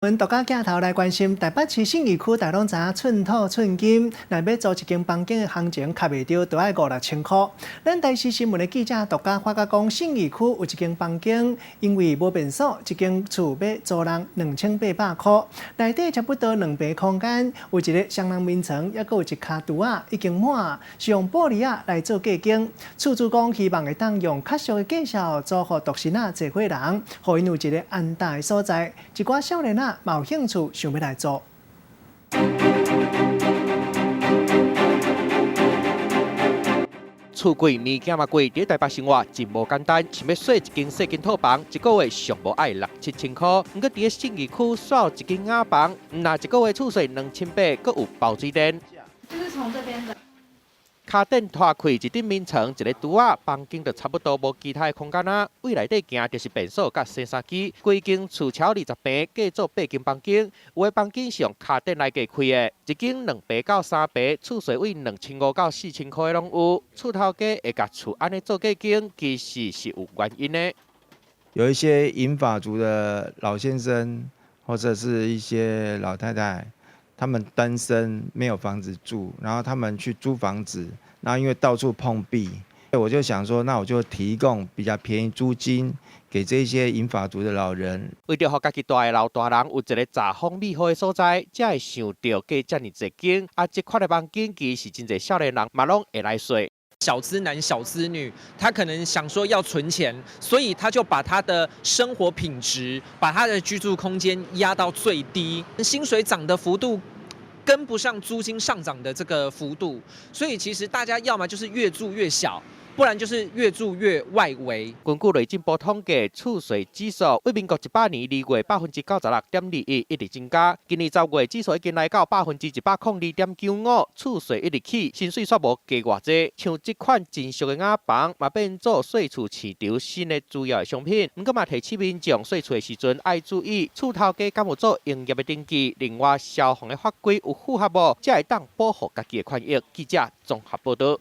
阮獨家鏡頭來關心台北市信義區，大家攏知影寸土寸金，若欲租一間房間的行情，較袂著都愛五六千箍。咱台視新聞的記者獨家發覺講，信義區有一間房間，因為無便所，一間厝欲租人2800箍，內底差不多2坪空間，有一個雙人眠床，猶閣有一跤櫥仔已經滿，是用玻璃仔來做隔間。厝主講希望會當用較俗的價數租予獨身仔濟歲人，予𪜶有一个安搭的所在。一寡少年仔嘛有興趣想欲來租。厝貴物件嘛貴，佇台北生活真無簡單。想欲稅一間細間套房，一個月上無愛六七千箍。毋過佇咧信義區稅一間瓦房，毋但一個月厝稅2800，閣有包水電。就是從這邊的。跤墊拖開一張眠床，一个櫥仔，房間就差不多無其他的空間啊。對內底行就是便所佮洗衫機。規間厝超20坪，隔做八間房間，有的房間是用跤墊來隔開的。一間2坪到3坪，厝稅對2500到4000箍的攏有。厝頭家會共厝按呢做隔間，其實是有原因的。有一些銀髮族的老先生，或者是一些老太太，他們單身沒有房子住，然後他們去租房子，然後因為到處碰壁，我就想說，那我就提供比較便宜租金給這些銀髮族的老人。為著予家己蹛的老大人有一个遮風美好的所在，才會想著蓋遮爾濟間。啊，這款的房間其實真濟少年人嘛攏會來稅。小資男、小資女，他可能想說要存錢，所以他就把他的生活品質、把他的居住空間壓到最低，薪水漲的幅度跟不上租金上漲的這個幅度，所以其實大家要麼就是越住越小，不然就是越住越外圍。根據內政部統計，厝稅指數對民國100年2月96.21%一直增加，今年10月指數已經來到102.95%，厝稅一直起，薪水煞無加偌濟。像這款真俗的瓦房，嘛變做稅厝市場新的主要的商品。毋過嘛提醒民眾稅厝的時陣愛注意，厝頭家敢有做營業的登記，另外消防的法規有符合無，才會當保護家己的權益。記者綜合報導。